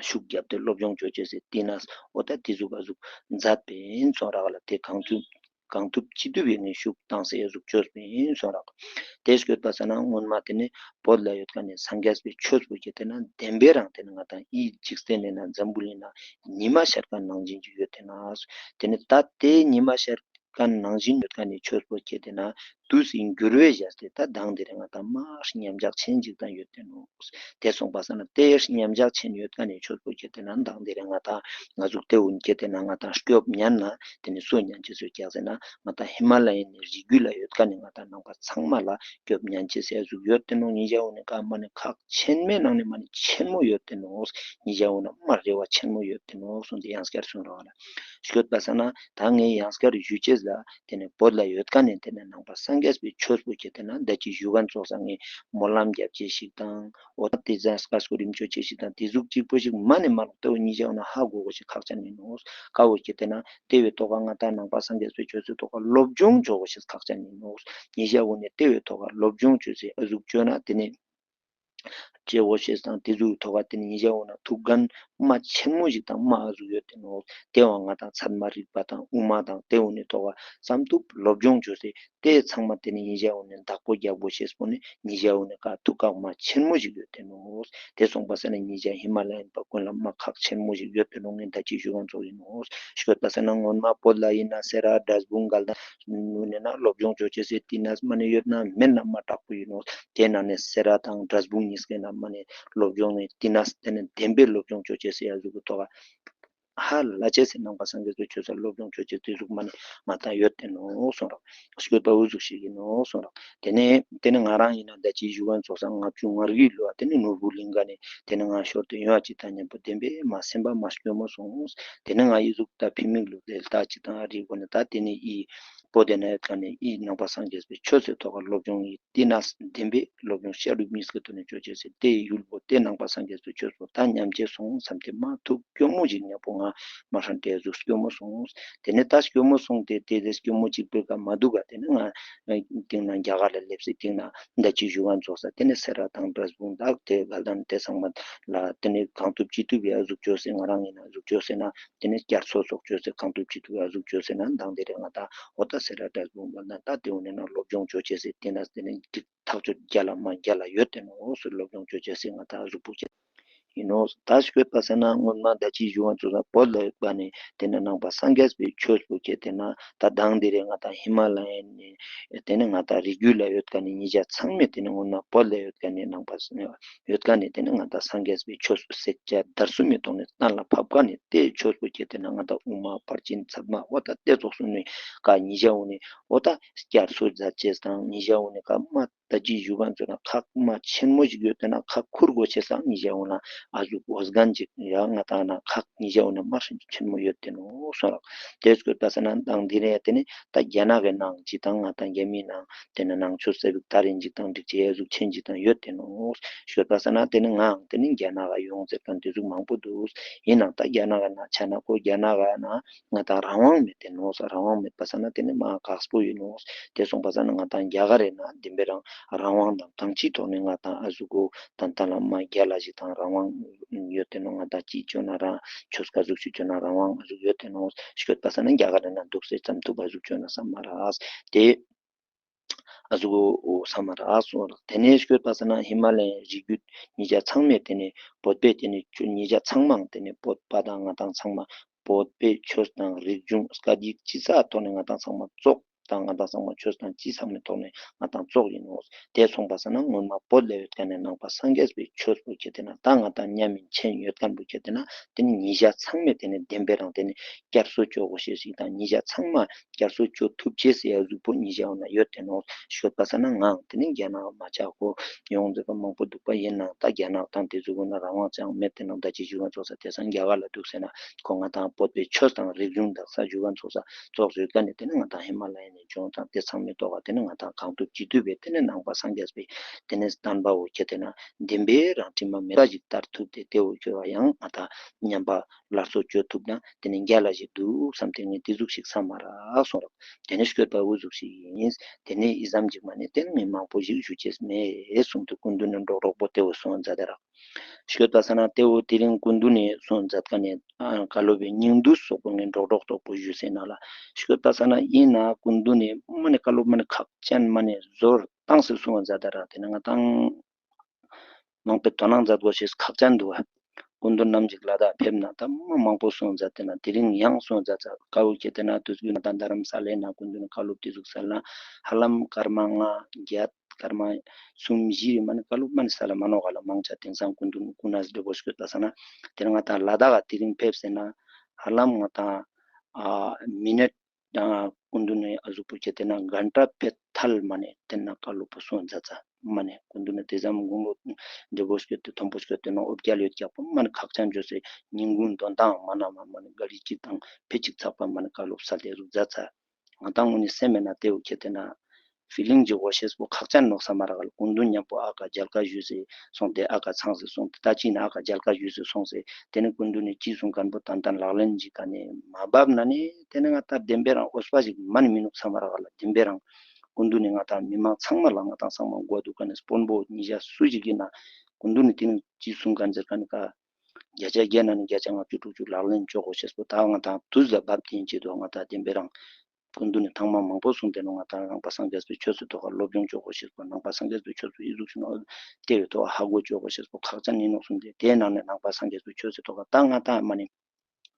ཤུགས་རྒྱབ་སྟེ་སློབ་སྦྱོང་ཅོ་ཅེས་སི་ཏེ་ན་འོ་ད་ཏེ་ཟུག་ཨ་ཟུག་མཛད་པིན་སོང་རག་ལ། ཏེ་གང་ཐུབ་གང་ཐུབ་ཅི་ཐུབ་ཡིན་ནི་ཤུགས་བཏང་སེ་ཨ་ཟུག་ཅོས་པིན་སོང་རག། ཏེ་སྐྱོད་པ་ས་ན་སྔོན་མ་ཏེ་ནེ་བོད་ལ་ཡོད་ཁན་ནི་སངས་རྒྱས་པའི་ཆོས་པོ་ཁྱེད་དེ་ན་བདེན་པའི་རང་ཏེ་ནེ་ང་ད་ཨི་འཇིག་རྟེན་ནི་ན་འཛམ་བུ་གླིང་ན་ཉི་མ་ཤར་ཁན་ནང་བཞིན་ཅིག་ཡོད་དེ་ན་ཏེ་ནེ་ད་ཏེ་ཉི་མ་ཤར་ཁན་ནང་བཞིན་ཡོད་ཁན་ནི་ཆོས་པོ་ཁྱེད་དེ་ན་དུས་སི་འགྱུར་བའི་བཞག་སྟེ་ད་མདང་དེ་རིང་ང་ད་མ་ཉམས་ཆག་ཆེན་ཅིག་དང་ཡོད་དེ་ནོག། ཏེ་སོང་པ་ས་ན་ཏེ་ཉམས་ཆག་ཆེན་ཡོད་ཁན་ནི་ཆོས་པོ་ཁྱེད་དེ་ན་མདང་དེ་རིང་ང་ད་ང་ཟུག་ཏེ་འུན་ཁྱེད་དེ་ན་ང་ད་སྐྱོབ་ཉན་ན་ཏེ་ནེ་སུ་ཉན་ཅེས་སུ་ཀྱག་ཟེར་ན་ང་ད་ཧི་མ་ལ་ཡའི་ནི་རི་རྒྱུད་ལ་ཡོད་ཁན་ནི་ང་ད་ནང་པ་ཚང་མ་ལ་སྐྱོབ་ཉན་ཅེས་སི་ཨ་ཟུག་ཡོད་དེ་ནོག། ཉེ་ཞའི་འོ་ནེ་ཀ་མ་ནེ་ཁག་ཆེན་མོའི་ནང་ནེ་མ་ནེ་ཆེན་མོ་ཡོད་དེ་ནོག། ཉེ་ཞའི་འོ་ནེ་མ་རེ་བ་ཆེན་མོ་ཡོད་དེ་ནོག་སོང་སྟེ་ཡང་སྐྱར་གསུངས་རག་ལ། སྐྱོད་པ་ས་ན་ད་ངས་ཡང་སྐྱར་ཞུ་ཅེས་ལ་ཏེ་ནེ་བོད་ལ་ཡོད་ཁན་ནི་ཏེ་ནེ་ནང་པ་སངས་རྒྱས་པའི་ཆོས་པོ་ཁྱེད་དེ་ན་ད་ཅི་ཞུ་ཁན་ཙོགས་ས་ངས་སྨོན་ལམ་རྒྱབ་ཅེས་ཤིག་དང་འོ་ད་ཏེ་ཟ་སྐ་སྐོར་རིམ་ཅོ་ཅེས་ཤིག་དང་ཏེ་ཟུག་ཅིག་པོ་ཞིག་མ་ནེ་མ་ལོག་ཏེ་འོ་ཉེ་ཞའི་འོ་ནེ་ཧ་གོ་དགོས་ཤེས་ཁག་ཅན་ཨིན་ནོག། ཀ་བོ་ཁྱེད་དེ་ན་ཏེ་བོའི་ཐོག་ང་ད་ནང་པ་སངས་རྒྱས་པའི་ཆོས་སི་ཐོག་སློབ་སྦྱོང་ཅོ་དགོས་ཤེས་ཁག་ཅན་ཨིན་ནོག། ཉེ་ཞའི་འོ་ནེ་ཏེ་བོའི་ཐོག་སློབ་སྦྱོང་ཅོས་སེ་ཨ་ཟུག་ཅོས་ན་ཏེ་ནེ་ཅེས་བོ་ཤེས་དང་ཏེ་ཟུག་ཐོག་ཏེ་ནེ་ཉེ་ཞའི་འོ་ནེ་ཐུགས་འགན་མ་ཆེན་མོ་ཞིག་དང་མ་ཨ་ཟུག་ཡོད་དེ་ནོག། ཏེ་བོ་ང་ད་ཚད་མ་རིག་པ་དང་དབུ་མ་དང་ཏེ་འོ་ནེ་ཐོག་བསམ་ཐུབ་སློབ་སྦྱོང་ཅོས་སེ་ཏེ་ཚང་མ་ཏེ་ནེ་ཉེ་ཞའི་འོ་ནེ་བདག་པོ་རྒྱབ་དགོས་ཤེས་པོ་ནི་ཉེ་ཞའི་འོ་ནེ་ཀ་ཐུགས་ཁག་མ་ཆེན་མོ་ཞིག་ཡོད་དེ་ནོག། ཏེ་སོང་པ་ས་ན་ཉེ་ཞའི་ཧི་མ་ལ་ཡན་པ་ཀུན་ལ་མ་ཁག་ཆེན་མོ་ཞིག་ཡོད་དེ་ནོག། ངས་ད་ཅི་ཞུ་ཁན་ཙོགས་ཨིན་ནོག། སྐྱོད་པ་ས་ན་སྔོན་མ་བོད་ལ་ཨིན་ན་སེ་ར་འབྲས་སྤུངས་དགའ་ལྡན་ནུ་ནེ་ན་སློབ་སྦྱོང་ཅོ་ཅེས་སི་ཏེ་ནེ་མ་ནེ་ཡོད་ན་མེད་ན་མ་དྲག་པོ་ཨིན་ནོག། ཏེ་ནང་ནེ་སེ་ར་དང་འབྲས་སྤུངས་ཉིས་ཀའི་ནང་མ་ནེ་སློབ་སྦྱོང་ནེ་ཏེ་ནེ་ཏེ་ནེ་བདེན་པའི་སློབ་སྦྱོང་ཅོ་ཅེས་སི་ཨ་ཟུག་གི་ཐོག་ཧ་ལ་ཅེས་སི་ནང་པ་སངས་རྒྱས་པའི་ཆོས་སི་སློབ་སྦྱོང་ཅོ་ཅེས་ཏེ་ཟུག་མ་ནེ་ང་ད་ཡོད་དེ་ནོག་སོང་རག། སྐྱོད་པ་འུ་ཟུག་ཞིག་ཨིན་ནོག་སོང་རག། ཏེ་ནེ་ཏེ་ནེ་ང་རང་ཨིན་ན་ད་ཅི་ཞུ་ཁན་ཙོགས་ས་ལྔ་བཅུ་ང་དགུའི་ལོ་ཏེ་ནེ་ནོར་བུ་གླིང་ག་ནེ་ཏེ་ནེ་ང་ཤོར་ཏེ་ཡོང་ཅིག་དང་ཉམ་པོ་བདེན་པའི་མ་སེམས་པ་མ་སྐྱོ་མོ་སོང་། ཏེ་ནེ་ང་ཨི་ཟུག་ད་ཕི་མིག་ལུ་ཏེ་ལྟ་ཅིག་དང་ཨ་རི་གོ་ནེ་ད་ཏེ་ནེ་ཨི་ པོ་ཏེ་ན་ཡོད་ཁན་ནི་ཨི་ནང་པ་སངས་རྒྱས་པའི་ཆོས་སི་ཐོག་ག་སློབ་སྦྱོང་ཡི་ཏེ་ན་བདེན་པའི་སློབ་སྦྱོང་བཤད་སྒྲུབ་གཉིས་ཀྱི་ཐོག་ནེ་ཅོ་ཅེས་སི་ཏེ་ཡུལ་པོ་ཏེ་ནང་པ་སངས་རྒྱས་པའི་ཆོས་པོ་ད་ཉམས་ཅེས་སོང་སམ་སྟེ་མ་ཐུག་སྐྱོ་མོ་ཞིག་ཉམ་པོ་ང་མ་ཧྲན་ཏེ་ཟུག་སྐྱོ་མོ་སོང་། ཏེ་ནེ་ད་སྐྱོ་མོ་སོང་སྟེ་ཏེ་ཏེ་སྐྱོ་མོ་ཅིག་པོའི་ཀ་མ་དུག་ག་ཏེ་ནེ་ང་སྟིང་ནེ་རྒྱ་གར་ལ་ལེབས་སེ་སྟིང་ནེ་ད་ཅི་ཞུ་ག་ཙོགས་ས་ཏེ་ནེ་སེ་ར་དང་འབྲས་སྤུངས་དག་ཏེ་དགའ་ལྡན་ཏེ་ཚང་མ་ལ་ཏེ་ནེ་གང་ཐུབ་ཅི་ཐུབ་ཡ་ཟུག་ཅོས་སེ་ང་རང་ཨིན་ན་ཟུག་ཅོས་སེ་ན་ཏེ་ནེ་བསྐྱར་གསོ་ཙོགས་ཅོས་སེ་གང་ཐུབ་ཅི་ཐུབ་ཡ་ཟུག་ཅོས་སེ་ན་མདང་དེ་རིང་ང་ད་འོ་ད་སེ་ར་འབྲས་སྤུངས་དགའ་ལྡན་ད་ཏེ་འོ་ནེ་ན་སློབ་སྦྱོང་ཅོ་ཅེས་སེ་ཏེ་ནེ་ཏེ་ནེ་ཐག་ཆོད་རྒྱལ་ལ་མ་རྒྱལ་ལ་ཡོད་དེ་ནོག་སོ་སློབ་སྦྱོང་ཅོ་ཅེས་སེ་ང་ད་ཟུག་པོ་ཅེ་ཨིན་ནོག་ད་སྐྱོད་པ་ས་ན་སྔོན་མ་ད་ཅི་ཞུ་བ་ཙོགས་ས་བོད་ལ་ཡོད་ཁན་ནི་ཏེ་ནེ་ནང་པ་སངས་རྒྱས་པའི་ཆོས་པོ་ཁྱེད་ཏེ་ན་ད་མདང་དེ་རིང་ང་ད་ཧི་མ་ལ་ཡའི་ནི་ཏེ་ནེ་ང་ད་རི་རྒྱུད་ལ་ཡོད་ཁན་ནི་ཉེ་ཞ་ཚང་མས་ཏེ་ནེ་སྔོན་མ་བོད་ལ་ཡོད་ཁན་ནི་ནང་པ་ཡོད་ཁན་ནི་ཏེ་ནེ་ང་ད་སངས་རྒྱས་པའི་ཆོས་སུ་སེག་ཅ་དར་སུ་མི་ཐོག་ནེ་གཏན་ལ་ཕབ་ཁན་ནི་ཏེ་ཆོས་པོ་ཁྱེད་ཏེ་ན་ང་ད་དབུ་མ་ཕར་ཕྱིན་ཚད་མ་འོ་ད་ཏེ་ཙོགས་སུ་ནི་ཀ་ཉེ་ཞ་འོ་ནི་འོ་ད་བསྐྱར་གསོ་མཛད་ཅེས་དང་ཉེ་ཞ་འོ་ནི་ཀ་མ་ད་ཅི་ཞུ་བ་ཙོགས་ན་ཁག་མ་ཆེན་མོ་ཞིག་ཡོད་དེ་ན་ཁག་ཁུར་དགོས་ཆེ་སང་ཉེ་ཞ་འོ་ན་ཨ་ཟུག་འོ་སྒན་ཅིག་ཡ་ང་ད་ན་ཁག་ཉེ་ཞ་འོ་ན་མ་ཧྲན་ཆེན་མོ་ཡོད་དེ་ནོག་སོང་རག་ཏེ་སྐྱོད་པ་ས་ན་མདང་དེ་རིང་ཏེ་ནེ་ད་རྒྱ་ནག་གི་ནང་ཅིག་དང་ང་ད་རྒྱ་མིའི་ནང་ཏེ་ནེ་ནང་ཆོས་ས་བིག་ད་རིང་ཅིག་དང་འགྲིག་ཅེས་ཡ་ཟུག་ཆེན་ཅིག་དང་ཡོད་དེ་ནོག་སྐྱོད་པ་ས་ན་ཏེ་ནེ་ངའང་ཏེ་ནེ་རྒྱ་ནག་ག་ཡོང་ཟེར་ཁན་ཏེ་ཟུག་མང་པོ་དུག་ཨིན་ནའང་ད་རྒྱ་ནག་ག་ན་ཆ་ན་ཁོ་རྒྱ་ནག་ག་ན་ང་ད་རང་དབང་མེད་དེ་ནོག་ས་རང་དབང་མེད་པ་ས་ན་ཏེ་ནེ་མ་ཁག་པོ་ཨིན་ནོག་ཏེ་སོང་པ་ས་ན་ང་ད་རྒྱ་གར་རི་ན་བདེན་པའི་རང་རང་དབང་དང་དང་ཅིའི་ཐོག་ནེ་ང་ད་ཨ་ཟུག་གོ་ཏན་ཏན་ལ་མ་རྒྱལ་ལ་ཞིག་དང་རང་དབང་ཡོད་དེ་ནོག་ང་ད་ཅི་ཅོ་ན་རང་ཆོས་ཀ་ཟུག་ཅིག་ཅོ་ན་རང་དབང་ཨ་ཟུག་ཡོད་དེ་ནོག་སྐྱོད་པ་ས་ན་རྒྱ་གར་རི་ན་དུག་སེ་ཙམ་ཐུབ་པ་ཟུག་ཅོ་ན་ས་མ་རག་ཏེ། ཨ་ཟུག་གོ་ས་མ་རག་སོང་རག་ཏེ་ནེ་སྐྱོད་པ་ས་ན་ཧི་མ་ལ་ཡའི་རི་རྒྱུད་ཉེ་ཞ་ཚང་མས་ཏེ་ནེ་བོད་པའི་ཏེ་ནེ་ཆོས་ཉེ་ཞ་ཚང་མའང་ཏེ་ནེ་བོད་པ་དང་ང་དང་ཚང་མ་བོད་པའི་ཆོས་དང་རིག་གཞུང་སྐད་ཡིག་སྤྱི་ཚོགས་ཐོག་ནེ་ང་དང་ཚང་མ་ཙོགས་དང་ང་དང་ཚང་མ་ཆོས་དང་སྤྱི་ཚང་མའི་ཐོག་ནེ་ང་དང་ཙོགས་ཨིན་ནོག་ཏེ་སོང་པ་ས་ན་སྔོན་མ་བོད་ལ་ཡོད་ཁན་ནི་ནང་པ་སངས་རྒྱས་པའི་ཆོས་པོ་ཁྱེད་ཏེ་ན་ད་ང་དང་མཉམ་མིན་མཁྱེན་ཡོད་ཁན་པོ་ཁྱེད་ཏེ་ན་ཏེ་ནེ་ཉེ་ཞ་ཚང་མས་ཏེ་ནེ་བདེན་པའི་རང་ཏེ་ནེ་བསྐྱར་གསོ་ཅོ་དགོས་ཤེས་ཤིག་དང་ཉེ་ཞ་ཚང་མ་བསྐྱར་གསོ་ཅོ་ཐུབ་ཅེས་སི་ཡ་ཟུག་པོ་ཉེ་ཞ་འོ་ན་ཡོད་དེ་ནོག་སྐྱོད་པ་ས་ན་ངའང་ཏེ་ནེ་རྒྱ་ནག་མ་ཆ་ཁོ་ཡོང་ཟེར་པ་མང་པོ་དུག་པ་ཨིན་ནའང་ད་རྒྱ་ནག་དང་ཏེ་ཟུག་འོ་ན་རང་དབང་ཅང་མེད་དེ་ནོག་ད་ཅི་ཞུ་བ་ཙོགས་ས་ཏེ་སང་རྒྱ་གར་ལ་དུག་ཟེར་ན་ཁོ་ང་དང་བོད་པའི་ཆོས་དང་རིག་གཞུང་དག་ས་ཞུ་བ་ཙོགས་ས་ཙོགས་ཡོད་ཁན་ནི་ཏེ་ནེ་ང་དང་ཧི་མ་ལ་ཡ་ནེ་ཅོང་དང་ཏེ་ཚང་མའི་ཐོག་ག་ཏེ་ནེ་ང་དང་གང་ཐུབ་ཅི་ཐུབ་པའི་ཏེ་ནེ་ནང་པ་སངས་རྒྱས་པའི་ཏེ་ནེ་བསྟན་པ་བོ་ཁྱེད་ཏེ་ན་བདེན་པའི་རང་དྲི་མ་མེད་པ་ཞིག་དར་ཐུབ་སྟེ་ཏེ་བོ་ཁྱོད་བ་ཡང་ང་དང་མཉམ་པ་སླར་གསོ་ཅོ་ཐུབ་ན་ཏེ་ནེ་རྒྱལ་ལ་ཞིག་དུག་བསམ་སྟེ་ངས་ཏེ་ཟུག་ཞིག་བསམ་མ་རག་སོང་རག་ཏེ་ནེ་སྐྱོད་པ་འུ་ཟུག་ཞིག་ཨིན། ཏེ་ནེ་ཨི་ཙམ་ཅིག་མ་ནེ་ཏེ་ནེ་མང་པོ་ཞིག་ཞུ་ཅེས་མེད་གསུངས་ཏེ་སྐུ་མདུན་ནི་འགྲོགས་འགྲོགས་པོ་ཏེ་བོ་གསུངས་མཛད་དེ་རག་སྐྱོད་པ་ས་ན་ཏེ་བོ་དེ་རིང་སྐུ་མདུན་ནི་གསུངས་མཛད་ཁན་ནི་ཨ་བཀའ་སློབ་པའི་སྙིང་བསྡུས་སོགས་པོ་ངས་འགྲོགས་འགྲོགས་ཏོག་པོ་ཞུས་ཟེར་ན་ལ་སྐྱོད་པ་ས་ན་ཨིན་ན་སྐུ་མདུན་ནི་མ་ནེ་བཀའ་སློབ་མ་ནེ་ཁག་ཅན་མ་ནེ་ཟོར་བཏང་སེ་གསུངས་མཛད་དེ་རག་ཏེ་ནེ་ང་དང་མང་པོའི་དོ་སྣང་མཛད་དགོས་ཤེས་ཁག་ཅན་དུག་པ། སྐུ་མདུན་ནམ་ཞིག་ལ་དྭགས་ཕེབས་ན་ད་མ་མང་པོ་གསུངས་མཛད་དེ་ན་དེ་རིང་ཡང་གསུངས་མཛད་ཚར་ཀ་བོ་ཁྱེད་ཏེ་ན་དུས་རྒྱུན་ན་ད་རྡ་རམ་ས་ལའི་ནང་སྐུ་མདུན་ནི་བཀའ་སློབ་ཏེ་ཟུག་སལ་ན་ཧ་ལམ་སྐར་མ་ལྔ་བརྒྱད་སྐར་མ་གསུམ་བཞི་རེ་མ་ནེ་བཀའ་སློབ་མ་ནེ་སལ་མ་ནོག་ག་ལ་མང་ཆེ་དེང་སང་སྐུ་མདུན་སྐུ་ན་འདྲེ་པོ་སྐྱོད་པ་ས་ན་དེ་ང་དང་ལ་དྭགས་དེ་རིང་ཕེབས་ཟེར་ན་ཧ་ལམ་ང་དང་ཨ་མི་ནཊ་ཡང་སྐུ་མདུན་ནི་ཨ་ཟུག་པོ་ཁྱེད་ཏེ་ན་གྷན་ཊ་ཕེད་ཐལ་མ་ནེ་ཏེ་ན་བཀའ་སློབ་པོ་གསུངས་མཛད་ཚར། མ་ནེ་སྐུ་མདུན་ནི་ཏེ་ཙམ་དགུང་ལོ་བདེ་པོ་སྐྱོད་དེ་མཐོན་པོ་སྐྱོད་དེ་ནོ་ཨོ་བརྒྱལ་ཡོད་ཀྱག་པོ་མ་ནེ་ཁག་ཅན་བཅོས་སེ་ཉིན་གུང་འདོན་སྟངས་མ་ན་མ་མ་ནེ་ག་རི་གཅིག་དང་ཕེད་གཅིག་ཚག་པ་མ་ནེ་བཀའ་སློབ་སལ་ཏེ་ཨ་ཟུག་མཛད་ཚར། ང་དང་ངུ་ནི་སེམས་མེད་ན་ཏེ་བོ་ཁྱེད་ཏེ་ན་ཕི་ལིང་ཅིག་འོ་ཤེས་པོ་ཁག་ཅན་ནོག་ས་མ་རག་ལ། སྐུ་མདུན་མཉམ་པོ་ཨ་ཀ་མཇལ་ཁ་ཞུས་སེ་སོང་སྟེ་ཨ་ཀ་ཚང་སེ་སོང་སྟེ་ད་ཅི་ན་ཨ་ཀ་མཇལ་ཁ་ཞུས་སེ་སོང་སེ་ཏེ་ནེ་སྐུ་མདུན་ནི་ཅི་གསུང་ཁན་པོ་ཏན་ཏན་ལག་ལེན་ཅིག་ཀ་ནེ་མ་བབ་ན་ནི་ཏེ་ནེ་ང་ད་བདེན་པའི་རང་འོས་པ་ཞིག་མ་ནེ་མི་ནུག་ས་མ་རག་ལ། བདེན་པའི་རང་སྐུ་མདུན་ནི་ང་དང་མི་མང་ཚང་མ་ལ་ང་དང་ཚང་མ་མགོ་འདུག་ཀ་ནེ་དཔོན་པོ་ཉེ་ཞ་སུ་ཞིག་ཨིན་ན་སྐུ་མདུན་ནི་ཏེ་ནེ་ཅི་གསུང་ཁན་ཟེར་ཁན་ནི་ཀ་བརྒྱ་ཆ་བརྒྱ་ན་ནི་བརྒྱ་ཆ་ལྔ་བཅུ་དྲུག་ཅུ་ལག་ལེན་ཅོ་དགོས་ཤེས་པོ་ད་ང་དང་དུས་ལ་བབ་སྟེ་ཨིན་ཅེ་དོ། ང་དང་བདེན་པའི་རང་སྐུ་མདུན་ནི་ཐེངས་མ་མང་པོ་གསུངས་ཏེ་ནོ་ང་དང་ནང་པ་སངས་རྒྱས་པའི་ཆོས་སི་ཐོག་ལ་སློབ་སྦྱོང་ཅོ་དགོས་ཤེས་པོ་ནང་པ་སངས་རྒྱས་པའི་ཆོས་སི་ཨི་ཟུག་ཤིག་ནོ་ཏེ་བོའི་ཐོག་ཧ་གོ་ཅོ་དགོས་ཤེས་པོ་ཁག་ཅན་ཨིན་ནོག་གསུངས་ཏེ་ཏེའི་ནང་ནེ་ནང་པ་སངས་རྒྱས་པའི་ཆོས་སི་ཐོག་ལ་ད་ང་དང་མ་ནེ་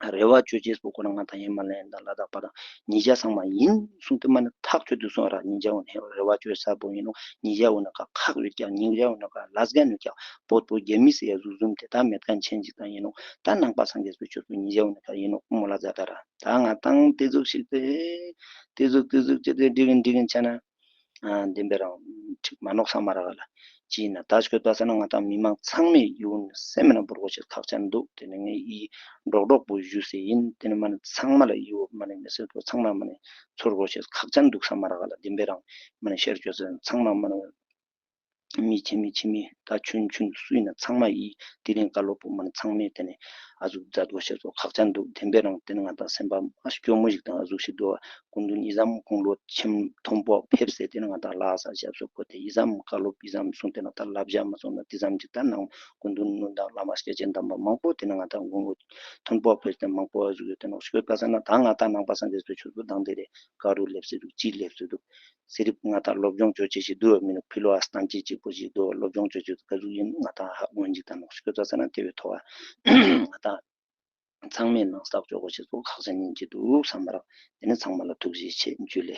རེ་བ་ཅོ་ཅེས་པོ་ཁོ་ན་ང་དང་ཧི་མ་ལ་ཡན་དང་ལ་དྭགས་པ་དང་ཉེ་ཞ་ཚང་མ་ཨིན་གསུངས་ཏེ་མ་ནེ་ཐག་ཆོད་དུ་སོང་ར། ཉེ་ཞ་འོ་ན་རེ་བ་ཅོ་ས་པོ་ཨིན་ནོག། ཉེ་ཞ་འོ་ན་ཁག་ཁག་ཡོད་ཀྱག། ཉེ་ཞ་འོ་ན་ལས་འགན་ཡོད་ཀྱག། བོད་པོ་རྒྱ་མི་སི་ཡ་ཟུག་ཟུམ་ཏེ་ད་མེད་ཁན་ཆེན་ཅིག་དང་ཨིན་ནོག། ད་ནང་པ་སངས་རྒྱས་པའི་ཆོས་པོ་ཉེ་ཞ་འོ་ན་ཨིན་ནོག་མོ་ལ་ཛ་ད་ར། ད་ང་དང་ཏེ་ཟུག་ཤིག་ཏེ་ཏེ་ཟུག་ཏེ་ཟུག་ཅི་ཏེ་འགྲིག་གིན་འགྲིག་གིན་ཆ་ན་ཨ་བདེན་པའི་རང་ཁྲིག་མ་ནོག་ས་མ་རག་ལ། ཅི་ན་ད་སྐྱོད་པ་ས་ན་ང་ཏང་མི་མང་ཚང་མའི་ཡིད་འོང་སེམས་ན་བོར་གོ་ཤེས་ཁག་ཅན་འདུག། དེ་ནི་ངས་འི་འགྲོགས་འགྲོགས་པོ་ཞུས་སེ་ཡིན། དེ་ནི་མ་ནི་ཚང་མ་ལ་ཡིད་འོང་མ་ནི་མི་སེར་པོ་ཚང་མ་མ་ནི་ཚོར་གོ་ཤེས་ཁག་ཅན་འདུག་བསམ་མ་རག་ག་ལ། བདེན་པའི་རང་མ་ནི་ཤེར་བཅོས་ཚང་མ་མ་ནི་མི་ཆེ་མི་ཆེ་མི་ད་ཆུན་ཆུན་སུ་ཡིན་ན་ཚང་མ་ཡི་དེ་རིང་བཀའ་སློབ་པོ་མ་ནི་ཚང་མས་དེ་ནི་ཨ་ཟུག་མཛད་དགོས་ཤེས་ཚོ་ཁག་ཅན་འདུག། བདེན་པའི་རང་དེ་ནི་ང་ཏང་སེམས་པ་ཨ་སྐྱོ་མོ་ཞིག་དང་ཨ་ཟུག་ཞིག་འདུག། སྐུ་མདུན་ཨི་ཙམ་དགུང་ལོ་ཆེན་མཐོན་པོ་ཕེབས་སེ་དེ་ནི་ང་ཏང་ལྷ་ས་ཞབས་སོར་བཀོད་དེ་ཨི་ཙམ་བཀའ་སློབ་ཨི་ཙམ་གསུངས་ཏེ་ན་ད་བསླབ་བྱ་མ་སོང་ན་དེ་ཙམ་ཅིག་ད་ནང་སྐུ་མདུན་ནུ་ད་བླ་མ་སྐྱེས་ཆེན་དམ་པ་མང་པོ་དེ་ནི་ང་ཏང་དགུང་ལོ་མཐོན་པོ་ཕེབས་ཏེ་མང་པོ་ཨ་ཟུག་ཡོད་དེ་ནོག་ཤོད་པ་ས་ན་ད་ང་ཏང་ནང་པ་སངས་རྒྱས་པའི་ཆོས་པོ་དང་དེ་རེ་ག་རུ་སླེབས་སེ་འདུག་ཅི་སླེབས་སེ་འདུག་ཟེར་རིགས་ང་ཏང་སློབ་སྦྱོང་བཅོ་ཅེས་ཤིག་འདུག་མི་ནུག། ཕི་ལོ་ཨ་སྟན་ཅེས་གཅིག་པོ་ཞིག་འདུག། སློབ་སྦྱོང་བཅོ་ཅེས་ག་ཟུག་ཡིན་ང་ཏང་ཧ་གོ་ཅིག་དང་ནོག་ཤོད་པ་ས་ན་དེ་བའི་ཐོག་ང་ཏང་ཚང་མའི་ནང་བསགས་བཅོ་དགོས་ཤེས་ཚོ་ཁག་ཅན་ཡིན་གྱི་འདུག་བསམ་པ་རག། དེ་ནི་ཚང་མ་ལ་ཐུགས་རྗེ་ཆེ། འཇུ་ལེ།